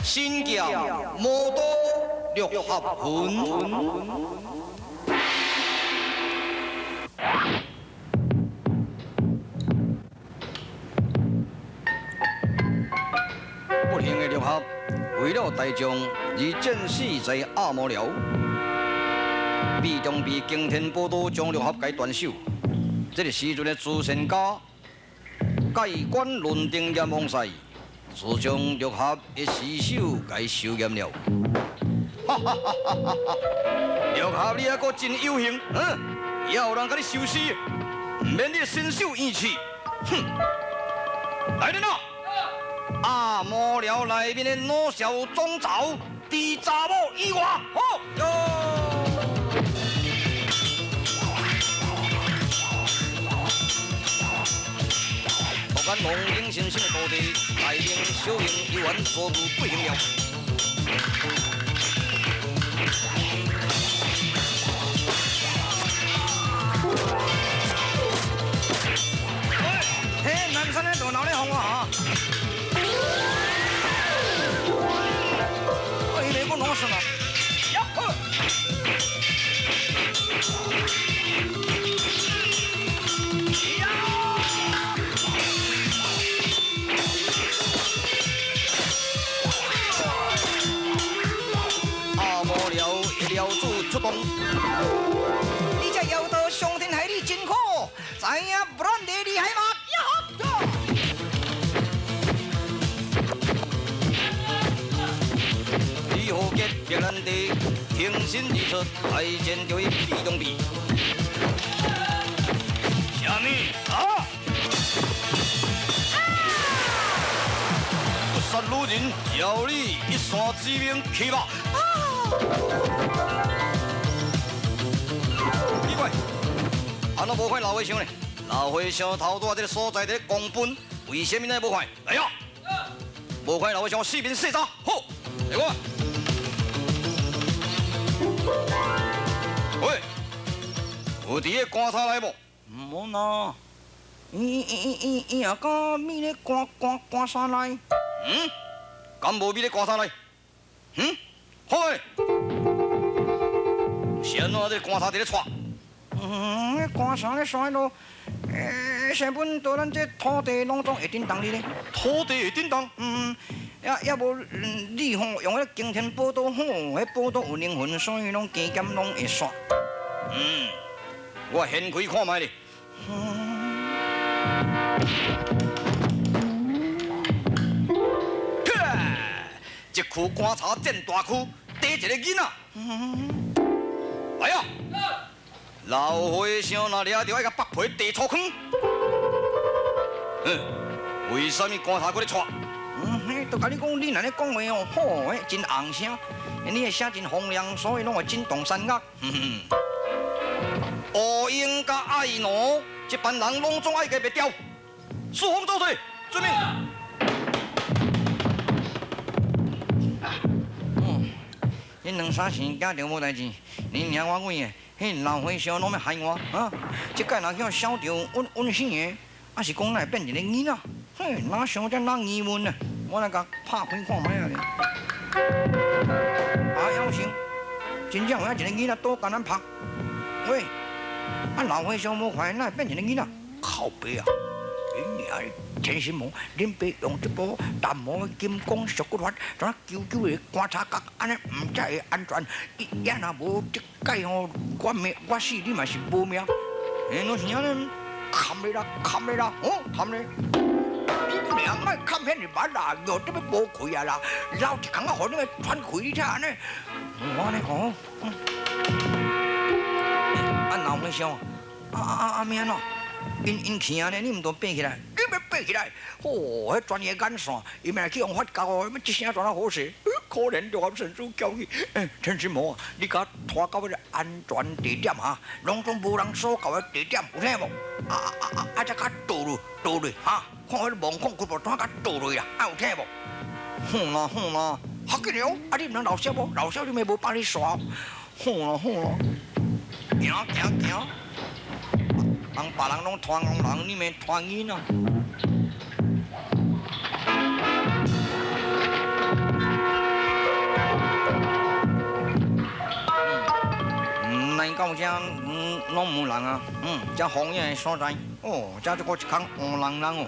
神劍魔刀六合魂。不幸的六合，為了大眾而戰死在鴨魔寮，美中被驚天寶刀將六合共斷首。這个時陣的慈善家蓋棺論定閻王賽，就將六合的屍首共收殮了。哈哈哈哈哈！六合你還閣真有幸，嗯，也有人共你收屍，毋免你身受冤氣。哼！來人啊！鴨魔寮內面的老少總召，除查某以外，好。咱王英先生的徒弟，大明小英犹原遭遇不幸了。嘿，南山的大闹咧放我哈！我以为我弄死了。呀呵！出動，你這妖刀上天害你真苦，知影不然你厲害嗎？李豪傑別難地挺身而出，大戰著伊臂中臂。啥物啊？不殺女人，饒你一山之命去吧！奇怪，按怎無看老和尚呢？老和尚頭拄仔這个所在佇咧狂奔，為啥物呢無看？來呀！無看老和尚四面四查，好，來我。喂，有佇个棺材內無？無吶，伊伊伊伊伊也敢覕咧棺棺棺材內？嗯？敢無覕咧棺材內？嗯？好欸。是按怎這个棺材佇咧掣？嗯，棺材咧山路，欸，成本到咱這土地攏總會振動哩咧。土地會振動？嗯，也也無你吼用彼个驚天寶刀吼，彼寶刀有靈魂，所以攏加減攏會煞。嗯，我掀開看覓咧。嗯。一躯棺材戰大躯，缀一个囡仔。嗯。來啊！老和尚若掠著，愛共剝皮地粗坑。嗯，為啥物棺材閣咧掣？嗯，彼就共你講，你若咧講話哦，吼，彼真紅聲，你的聲真洪亮，所以攏會震動山岳。哼哼。烏蠅佮愛奴，這班人攏總愛共滅掉。四方做稅，遵命。嗯，這兩三時驚著無代誌，你娘我鬼的，彼老和尚攏欲害我啊！這擺若叫燒著，穩穩死的，抑是講哪會變一个囡仔？嘿，哪想這哪疑問啊？我來共拍開看覓仔咧。啊，妖精，真正有影一个囡仔倒共咱拍。喂，啊老和尚無看，哪會變一個囡仔？靠北啊！恁娘天心魔，恁爸用這部淡毛金剛縮骨法，怎久久的棺材角，按呢毋才會安全。伊也若無這擺吼，我命我死你嘛是無命。欸，攏是按呢，砍你啦，砍你啦，哦，砍你！恁娘莫砍遐爾密啦，肉得欲無氣啊啦，留一空仔，予你喘氣，你才按呢。我按呢講，啊老和尚，啊啊啊欲按怎？𪜶𪜶去按呢，你毋都爬起來？你欲爬起來？吼，彼專業眼線，伊嘛去予發覺哦，這聲怎啊好勢？可憐六合神主叫去，欸，天師魔啊，你共我拖到彼个安全地點哈，攏總無人所到的地點，有聽無？啊啊啊啊啊！才共倒落倒落哈，看彼个門孔開無，怎共倒落啊？啊有聽無？好啦好啦，較緊哦，啊你毋通漏痟無？漏痟你咪無放你煞。好啦好啦，行行行。人別人攏拖戇人，你欲拖囡仔。遮攏無人啊，遮荒野的所在，哦，遮這閣一空烏人人哦，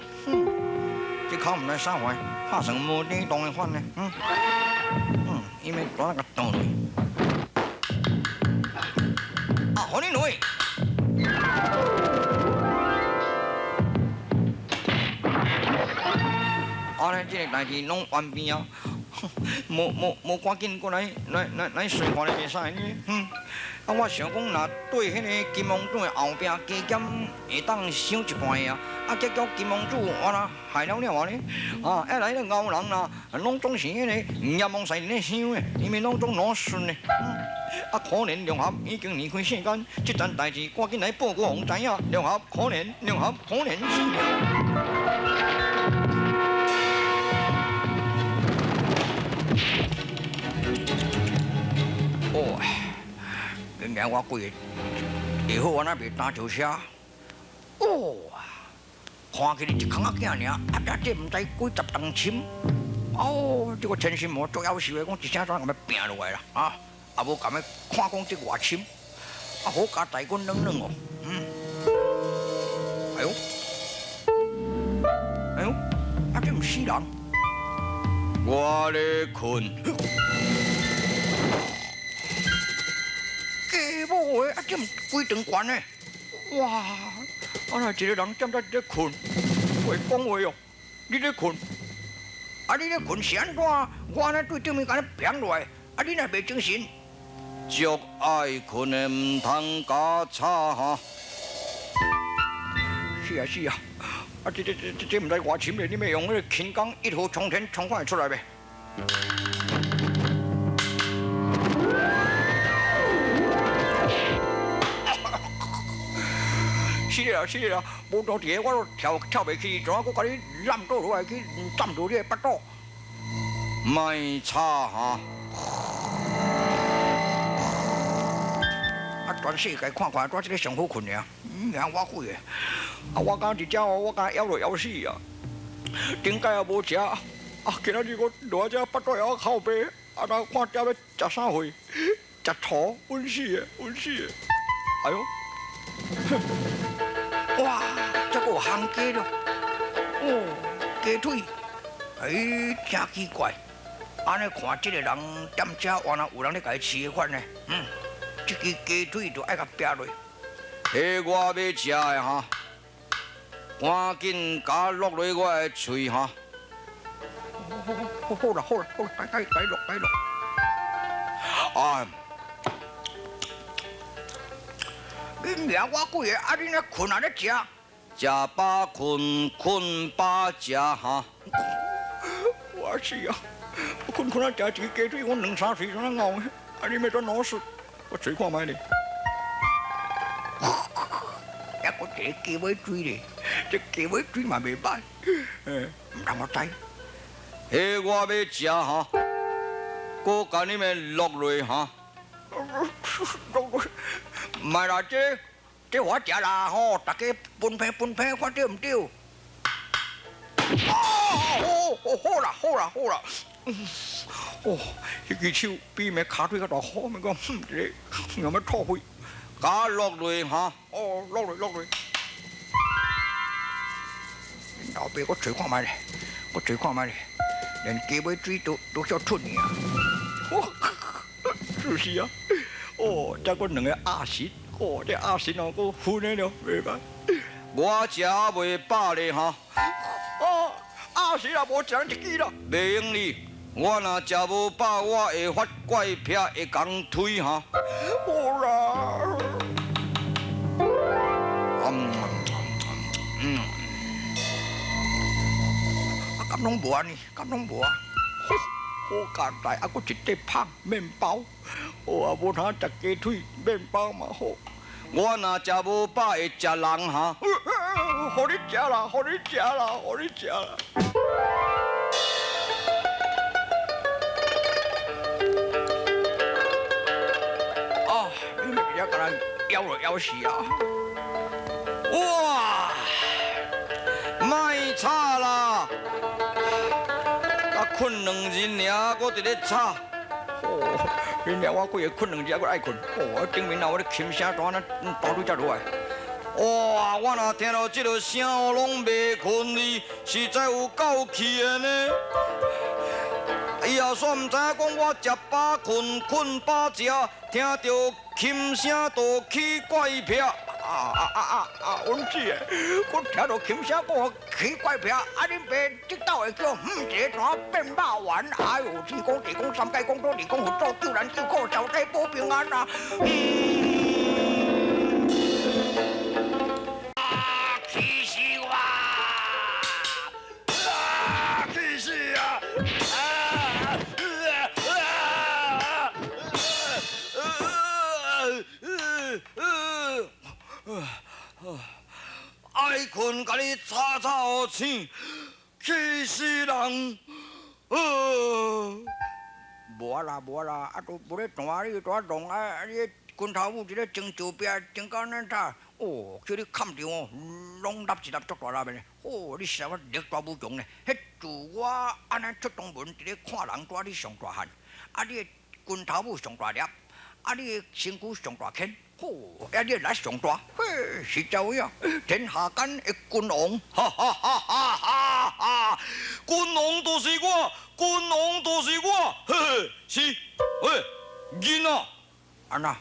這空毋知啥貨，拍算無底洞的款呢，伊欲怎共斷落？啊，予你落！啊，呢，這个代誌攏完備啊！無趕緊過來來來來隨看咧袂使呢？啊，我想講，若對彼个金王子的後壁加減會當想一半的啊，啊，結果金王子我若害了了啊呢？啊，一來咧牛人啦，攏總是彼個閻王世咧想的，因為攏總攏信的。啊，可憐龍俠已經離開世間，這層代誌趕緊來報告予知影。龍俠可憐，龍俠可憐死了。哦，今日我規个下好，我若袂擔石車。哦，看起來一空仔囝爾，啊，這毋知幾十擔深。哦，這個千心魔足夭壽的，講一聲怎共欲拚落來啦？啊，啊無共欲看講這偌深。啊，好加大軍軟軟哦。哎喲，哎喲，啊這毋死人。我咧睏。假某的，啊，這毋規長懸的，哇！啊，若一个人踮遮咧睏，會講話哦，你咧睏，啊，你咧睏是按怎？我按呢對頂面共你拚落來，啊，你若袂精神，足愛睏的，毋通共吵哈。是啊是啊，啊，這毋知偌深咧，你欲用彼个輕功一飛沖天，衝看會出來袂？是啦是啦，無當佇個我都跳跳袂去，怎啊閣共你攬倒落來去佔住你的腹肚？莫吵哈！啊，全世界看看，怎這个上好睏爾？爾我幾个？啊，我敢佇遮哦，我敢枵落枵死啊！頂擺也無食，啊，今仔日我落來遮腹肚枵哭爸，啊，若看遮欲食啥貨？食醋，穩死的，穩死的！哎喲！哇！這閣有烘雞咯，哦，雞腿，哎，真奇怪，按呢看這个人踮遮，原來有人咧共伊飼的款呢。這支雞腿就愛共拚落。彼我欲食的哈，趕緊共落落我的喙哈。好，好啦，好啦，好啦，該該落，該落。啊！恁娘我幾个，啊恁咧睏啊咧食？食飽睏，睏飽食哈。我是啊，睏睏啊食一个雞腿，我兩三喙怎啊咬的？啊你欲怎老實？我揣看覓咧。抑閣一个雞尾水咧，這雞尾水嘛袂歹。毋通我知。彼我欲食哈，閣共你們落落哈。落落，莫啦，這我食啦吼，大家分配分配，看對毋對？啊，好，好啦，好啦，好啦。哦，彼支手比咪跤腿較大好，咪講，哼，這個有欲吐血？共落落哈？哦，落落落落。老爸，我揣看覓咧，我揣看覓咧，連雞尾水都曉吞去啊！就是啊，哦，這閣兩個鴨舌，哦，這鴨舌哦，閣熏的了，袂歹。我食袂飽咧哈。哦，鴨舌也無食一支啦。袂用你，我若食無飽，我會發怪癖，會共推哈。好啦。啊，敢攏無按呢？敢攏無啊？好簡單，啊，閣一塊芳麵包，哦，啊，無通食雞腿，麵包嘛好。我若食無飽，會食人哈。予你食啦，予你食啦，予你食啦。啊，你咪直接共人枵落枵死啊！哇，莫吵啦！啊，睏兩日爾，閣佇咧吵。哦，恁娘我規个睏兩日，閣愛睏。哦，頂面啊，我咧琴聲怎啊大對才落來。哇！我若聽著這个聲，我攏袂睏哩，實在有夠氣的呢。伊也煞毋知影講我食飽睏，睏飽食，聽著琴聲就起怪癖。啊啊啊啊啊！阮姊，我聽著琴聲講起怪癖，啊恁爸這斗會叫嗯一個怎變肉丸？哎喲，天公地公三界公主，二公佛祖救難救苦，招災保平安啊！啊！氣死我！啊！氣死啊！啊！愛睏，共你吵吵醒，氣死人！無啦無啦，啊都無咧彈，你拄仔弄啊！你拳頭母佇咧前石壁，前到咱早，哦，叫你砍著哦，攏立一粒足大粒的，哦，你實在力大無窮呢。彼自我按呢出東門佇咧看人，拄仔你上大漢，啊，你的拳頭母上大粒，啊，你的身軀上大輕。吼！啊，你力上大，嘿，實在有影，天下間的君王，哈哈哈哈哈哈！君王就是我，君王就是我，嘿嘿，是，喂，囡仔，按怎？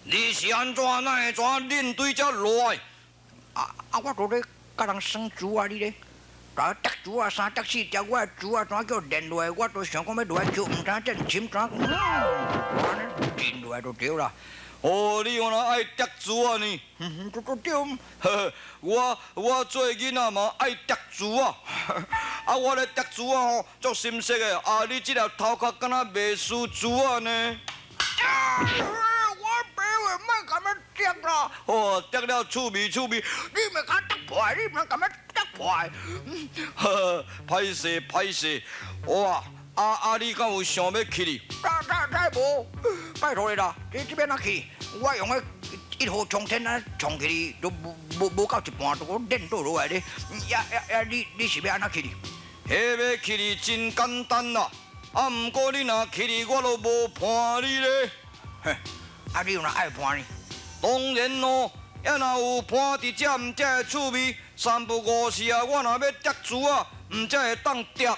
你是按怎？哪會怎恁對遮落來？啊啊！我都咧佮人耍珠啊，你咧，逐珠啊，三隻四隻，我的珠啊，怎叫連落來？我都想講欲落來，就毋知這深怎，嗯，按呢連落來就對啦。哦，你原來愛疊珠啊呢？嗯，對對對。呵，我做囡仔嘛愛疊珠啊。啊，我咧疊珠啊吼，足心色的。啊，你這粒頭殼敢若袂輸珠啊呢？啊！我爸話莫共我疊啦。哦，疊了趣味趣味。你莫共我疊破，你莫共我疊破。呵，歹勢歹勢。哇！啊啊！你敢有想欲去哩？哪哪哪無？拜託你啦，你這欲按怎去？我用彼一號衝天啊，衝去哩，都無無無到一半，都閣練倒落來咧。呀呀呀！你是欲按怎去哩？彼欲去哩真簡單啦。啊，毋過你若去哩，我都無伴你咧。嘿，啊，你有哪愛伴呢？當然咯，啊若有伴佇遮，毋才會趣味。三不五時啊，我若欲疊珠仔，毋才會當疊。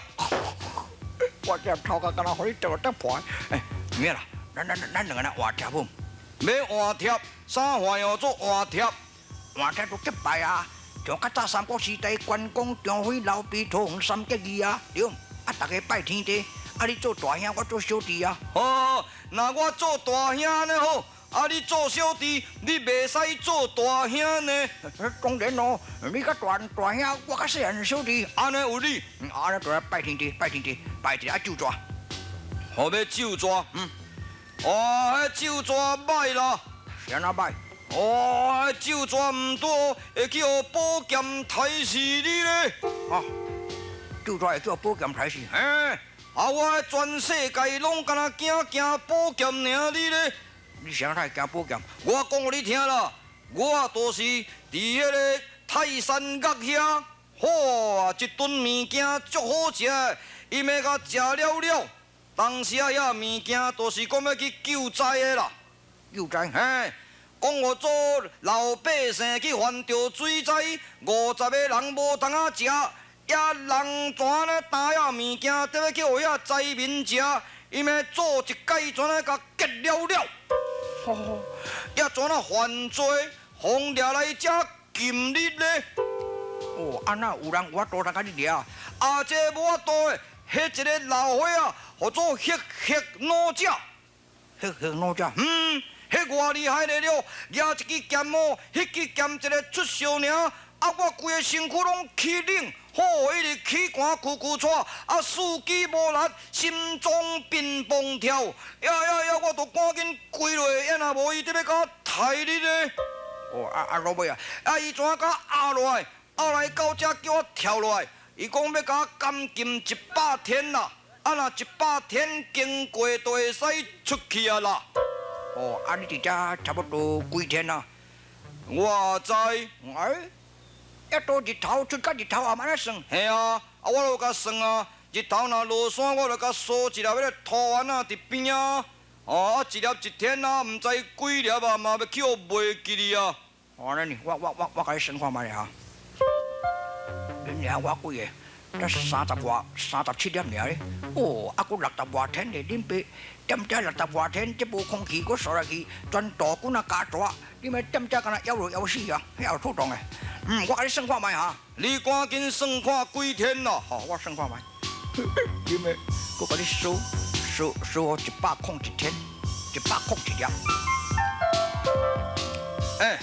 我這頭殼敢若予你疊疊破。欸，免啦，咱咱咱兩个人換帖好？欲換帖，啥玩意做換帖？換帖就結拜啊！像較早三國時代，關公、張飛、劉備、桃園三結義啊，對。啊，逐家拜天地，啊，你做大兄，我做小弟啊。好，那我做大兄呢好，啊，你做小弟，你袂使做大兄呢。當然咯，你較大大兄，我較細漢小弟，按呢有理。按呢就來拜天地，拜天地，拜一个啊咒紙。好，欲咒紙，嗯。哇，彼咒紙歹啦。是按怎歹？哦，彼咒紙毋對，會去予寶劍刣死你咧。啊，咒紙會叫寶劍刣死？嘿，啊，我全世界攏敢若驚驚寶劍爾你咧。你是按怎會驚寶劍？我講予你聽啦，我就是佇彼个泰山岳遐，哇，一頓物件足好食的，伊欲共食了了。當時啊，遐物件就是講欲去救災的啦。救災？嘿，講予做老百姓去犯著水災，50個人無通仔食，遐人怎呢擔遐物件，得欲去予遐災民食，伊欲做一擺怎呢共結了了。遐怎啊犯罪，予掠來遮禁你咧？哦，按怎有人有法度通共你掠？啊，這無法度的，彼一個老歲仔，號做黑黑老者。黑黑老者？嗯，彼偌厲害咧了，舉一支劍哦，彼支劍一个出鞘爾，啊，我規个身軀攏起冷，吼，一直起寒，跍跍掣，啊，四肢無力，心臟乒乓跳，呀呀呀，我都趕緊跪落，啊，若無伊得欲共我刣你咧。哦，啊啊，落尾啊，啊，伊怎共我壓落來，壓來到遮叫我跳落來，伊講欲共我監禁100天啦，啊，若100天經過就會使出去啊啦。哦，啊，你佇遮差不多幾天啊？我知。哎，抑都日頭出佮日頭暗按呢算？嘿啊，啊，我都共算啊，日頭若落山，我就共梳一粒彼个塗丸仔佇邊仔。哦，一粒一天啊，毋知幾粒啊，嘛欲去予袂記哩啊。哦，按呢，我共你算看覓哈。恁娘我幾个？才三十外、37粒爾咧。哦，啊，閣六十外天咧，恁爸踮遮六十外天，這無空氣，閣掃落去，全大軍啊加大，你欲踮遮敢若枵落枵死啊！遐有妥當的。嗯，我共你算看覓哈。你趕緊算看幾天啦。好，我算看覓。你欲，閣共你數數數予101天，101粒。欸，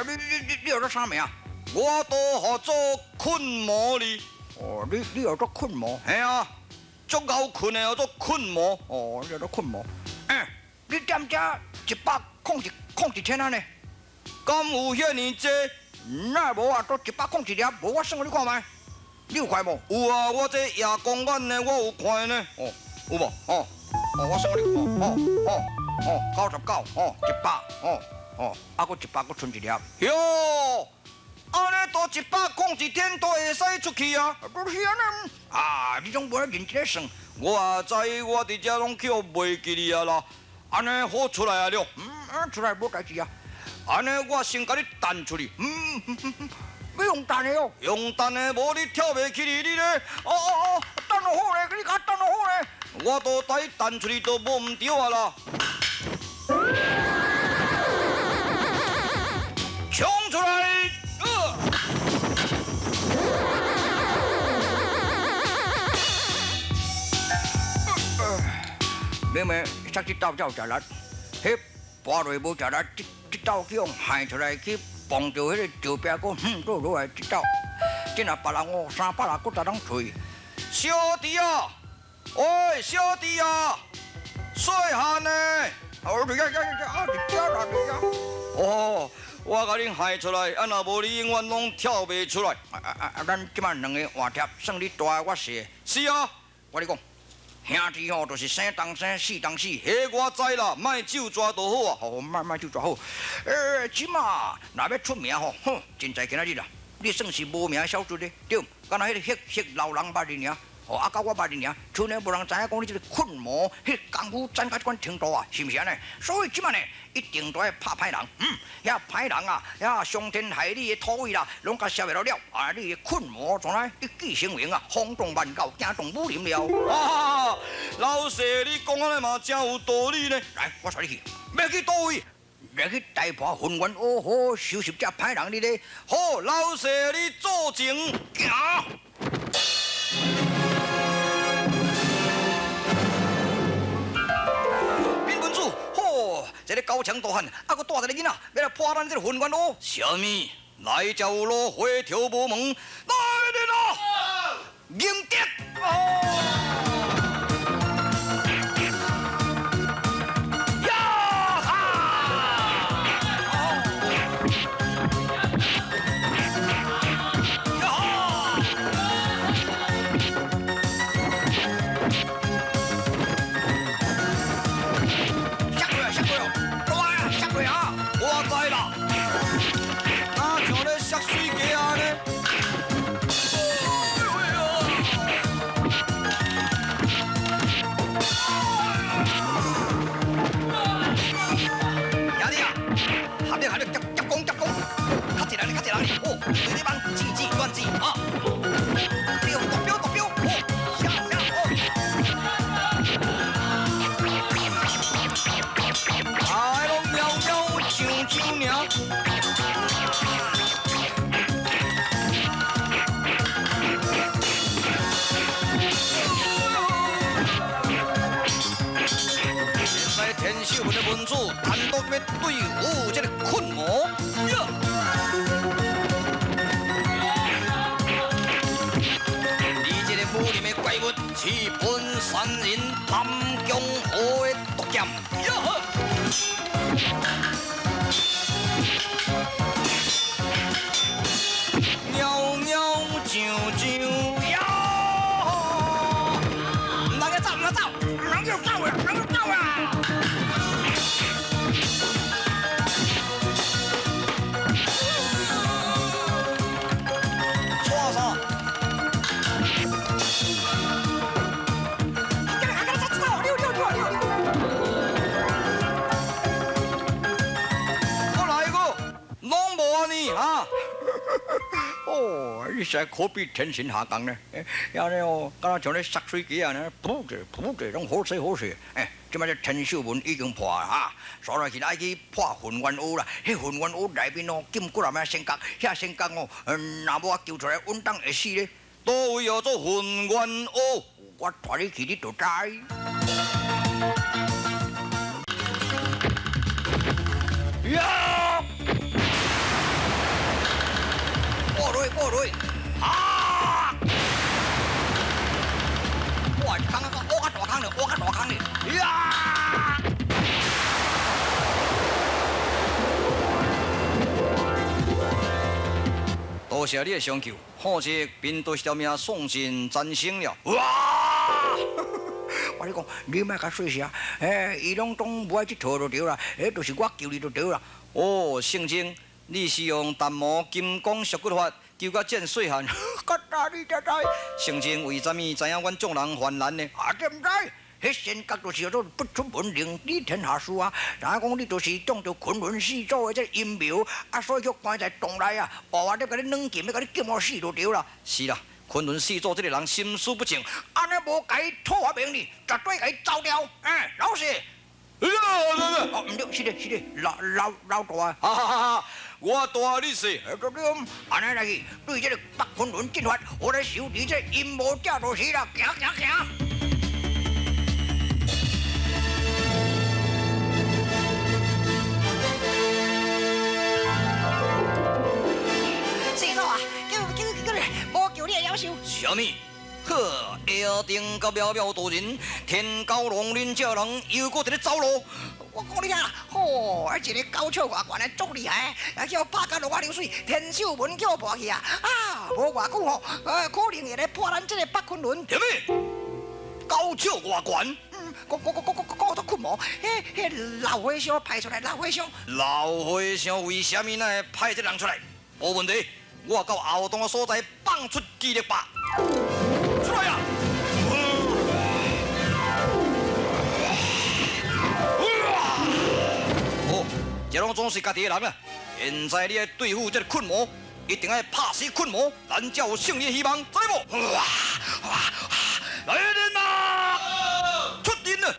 你叫做啥名？我都號做困魔哩。哦，你叫做困魔？嘿啊，足𠢕睏的叫做困魔。哦，你叫做困魔。欸，你踮遮101天按呢？敢有遐爾濟？哪會無啊？都101粒，無我算予你看覓。你有看無？有啊，我這夜光眼的，我有看呢。哦，有無？哦，哦，我算予你看。哦哦哦，99，哦，一百，哦哦，啊，閣一百，閣賰一粒。喲，按呢都101天都會使出去啊？就是按呢。啊，你總無咧認真咧算。我也知，我佇遮攏去予袂記哩啊啦。按呢好出來啊了。嗯，出來無代誌啊。按呢我先共你彈出去。欲用彈的哦。用彈的，無你跳袂起哩，你咧。哦哦哦，彈就好咧，你共彈就好咧。我都帶彈出去都無毋對啊啦。衝出來！你們殺這鬥才有食力，彼跋落無食力，這鬥去予害出來去碰著彼个石壁，閣遠倒落來，這鬥，這若別人哦，300人閣才通揣。小弟啊，喂，小弟啊，細漢的，哦，呀呀呀，啊，佇遮啦，佇遮。哦，我共恁害出來，啊，若無你永遠攏跳袂出來。啊啊啊！咱這擺兩个換帖，算你大的，我細的。是啊，我跟你講，兄弟吼，就是生當生，死當死。彼我知啦，莫咒蛇就好啊。好，莫咒蛇好。欸，這馬若欲出名吼，哼，真在今仔日啦，你算是無名小卒咧，對？敢若彼个黑黑老人捌你爾。哦，啊，佮我捌你爾，剩呢無人知影講你這个困魔，彼个功夫展到這款程度啊，是毋是按呢？所以這擺呢，一定都愛拍歹人，嗯，遐歹人啊，遐傷天害理的土匪啦，攏共消滅了了，啊，你的困魔怎來一舉成名啊，轟動萬教，驚動武林了。啊，老師你講按呢嘛真有道理呢。來，我帶你去，欲去佗位？欲去大埔渾元好好收拾這歹人哩咧。好，老師你做前行。這个高強大漢，啊，閣帶一个囡仔，欲來破咱這个渾元屋。啥物？來者有路，回頭無門。來人啊！迎敵！对付这个困魔。你这个武林的怪物，是本山人南江河的毒剑。喵喵啾啾呀！毋通走，毋通走，毋通叫走啊！毋通走啊！你實在可比天神下降呢！遐呢哦，敢若像咧捒水機仔呢，噗者噗者，攏好勢好勢。欸，這擺這天秀門已經破哈，煞落去愛去破混元烏啦。彼混元烏內面哦，禁幾若物仙角，遐仙角哦，若無救出來，穩當會死咧。佗位叫做混元烏？我帶你去，你就知。呀！過來過來！啊！哇！剛剛挖較大坑咧，挖較大坑咧！呀！多謝你的相救，好勢貧道這條命喪盡殘生了。哇！我跟你講，你莫共細聲，欸，伊攏總無愛這套就對啦，彼就是我救你就對啦。哦，聖僧，你是用達摩金剛縮骨法救甲這細漢？較早你才知。聖僧為啥物知影阮眾人犯難呢？啊，這毋知。彼仙角就是叫做不出門靈知天下事啊！知影講你就是中著昆崙四祖的這個陰謀，啊，所以叫關在洞內啊，活活咧共你軟禁，欲共你禁予死就對啦。是啦，昆崙四祖這個人心思不正，按呢無共伊討發命呢，絕對共伊走掉。欸，老師。哦，毋對，是的，是的，老老老大。哈哈哈！我大你細。對對，按呢來去，對這個北昆崙進發，我來收拾這陰謀者就是啦，行行行。四祖啊，救救救你！無救你會曉受。啥物？呵，下定甲淼淼多人，天狗龍恁這人又閣佇咧走路。我講你聽啦，吼，彼一个九尺外懸的足厲害，啊，叫拍甲落仔流水，天秀門叫破去啊！啊，無偌久吼，可能會來破咱這个北昆崙。啥物？九尺外懸？嗯，講講講講講講做困魔，彼彼老和尚派出來，老和尚。老和尚為啥物會派這人出來？無問題，我到後洞的所在放出記錄吧。出來啊！哦，這攏總是家己的人啊！現在你愛對付這个困魔，一定愛拍死困魔，咱才有勝利的希望，知無？哇哇！來人啊！出陣了！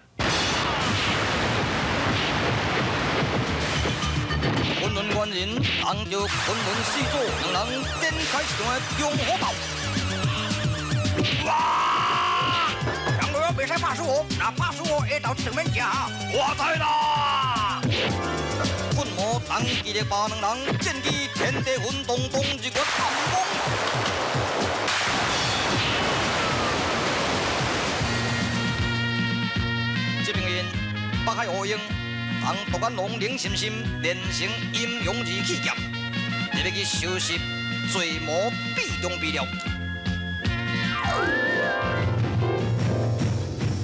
昆崙原人當著昆崙四祖兩人展開一場的中火鬥。哇！人路袂使拍輸我，若拍輸我，下晝這頓免食啊！我知啦！困魔當機力把兩人戰機天地混動動日月暗光。這邊因北海烏鷹同獨眼龍靈心心連成陰陽二氣劍，特欲去收拾罪魔臂中臂了。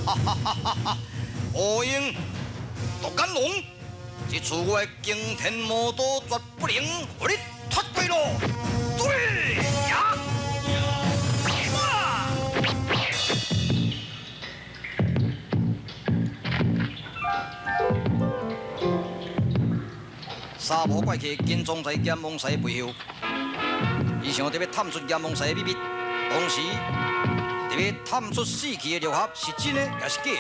哈哈哈哈哈！烏鷹、獨眼龍，這次我的驚天魔刀絕不能予你脫過咯！對呀！沙魔怪客緊裝在閻王師背後，伊想著欲探出閻王師的秘密，同時，欲探出死去的六合是真的抑是假的？